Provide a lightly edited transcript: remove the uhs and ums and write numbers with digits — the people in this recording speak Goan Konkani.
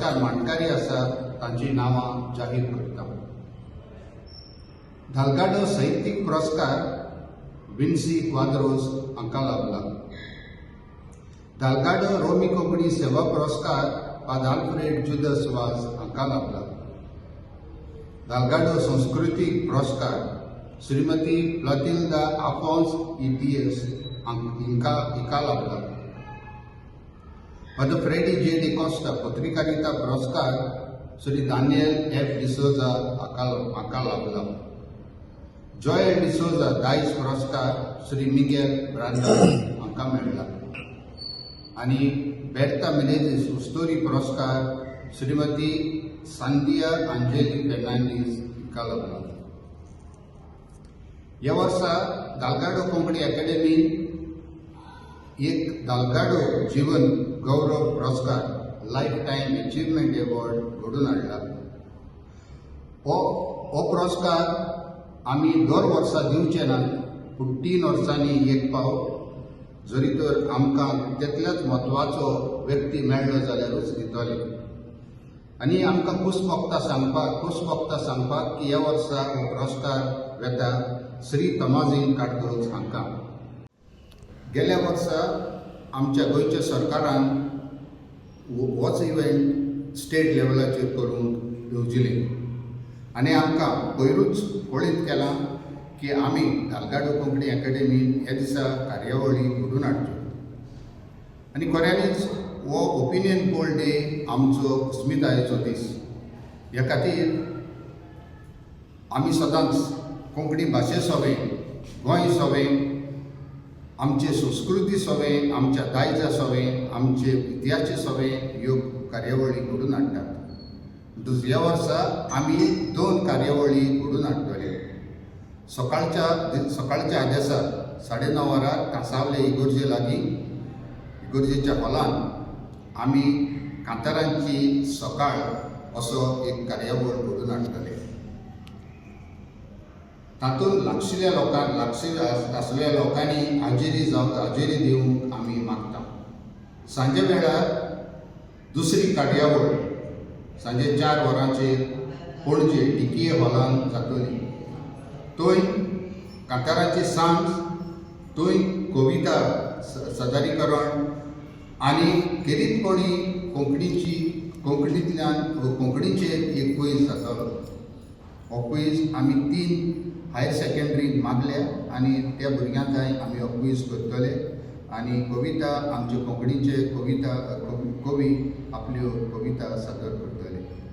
पुरस्कार मानकारी आसात तांची नांवां जाहीर करता. दाल्गादो साहित्यीक पुरस्कार विन्सी क्वाद्रोस हांकां लाभला. दाल्गादो रोमी कोंकणी सेवा पुरस्कार फादर आल्फ्रेड जुदस वाज हांकां लाभला. दाल्गादो संस्कृतीक पुरस्कार श्रीमती क्लतिल्दा आफोन्स ईटीएस हिंका हिका लाभला. फादर फ्रेडी जे डिकॉस्टा पत्रकारिता पुरस्कार श्री दानियल एफ डिसोजा हाका लाभला. जॉयल डिसोजा दायज पुरस्कार श्री मिगेल ब्रांडा हांकां मेळ्ळा आनी बेर्ता मिनेझीस उस्तोरी पुरस्कार श्रीमती सांदिया अंजेली फेर्नांडीस हिका लाभला. ह्या वर्सा दाल्गादो कोंकणी अकॅडमीन एक दाल्गादो जीवन गौरव पुरस्कार, लायफ टायम अचिव्हमेंट अवॉर्ड घडोवन हाडला. हो हो पुरस्कार आमी दर वर्सा दिवचे नात, पूण 3 वर्सांनी एक फावट जरी तर आमकां तितल्याच म्हत्वाचो व्यक्ती मेळ्ळो जाल्यारूच दितले. आनी आमकां खोस भोगता सांगपाक की ह्या वर्सा हो पुरस्कार वेता श्री तोमाझीन कार्दोज हांकां. गेल्या वर्सा आमच्या गोंयच्या सरकारान होच इव्हेंट स्टेट लेवलाचेर करूंक येवजिलें आनी आमकां पयरूच कळीत केलां की आमी दाल्गादो कोंकणी अकॅडमीन ह्या दिसा कार्यावळी घडोवन हाडच्यो. आनी खऱ्यांनीच हो ओपिनियन पोल डे आमचो अस्मितायेचो दीस. ह्या खातीर आमी सदांच कोंकणी भाशे सवें, गोंय सवें, आमचे संस्कृती सवें, आमच्या दायजा सवें, आमचे इतिहासाचे सवें ह्यो कार्यावळी घडोवन हाडटात. दुसऱ्या वर्सा आमी दोन कार्यावळी घडोवन हाडटले. सकाळच्या सकाळच्या आदेसाक 9:30 वरार कांसावले इगर्जे लागीं इगर्जेच्या हॉलान आमी कांतारांची सकाळ असो एक कार्यावळ घडोवन हाडटले. तातूंत लागशिल्ल्या लोकांक, लागशिल्ल्या आसलेल्या लोकांनी हाजेरी दिवंक आमी मागता. सांजे वेळार दुसरी कार्यावळ सांजे 4 वरांचेर पणजे टिकिए हॉलान जातली. थंय कांतारांची सांज, थंय कविता सादरीकरण आनी खेरीतपणी कोंकणींतल्यान कोंकणीचेर एक क्वीज जातलो. हो क्वीज आमी तीन हायर सेकंडरीन मागल्या आनी त्या भुरग्यां थंय आमी हो क्वीज करतले आनी कविता, आमचे कोंकणीचे कविता, कवी आपल्यो कविता सादर करतले.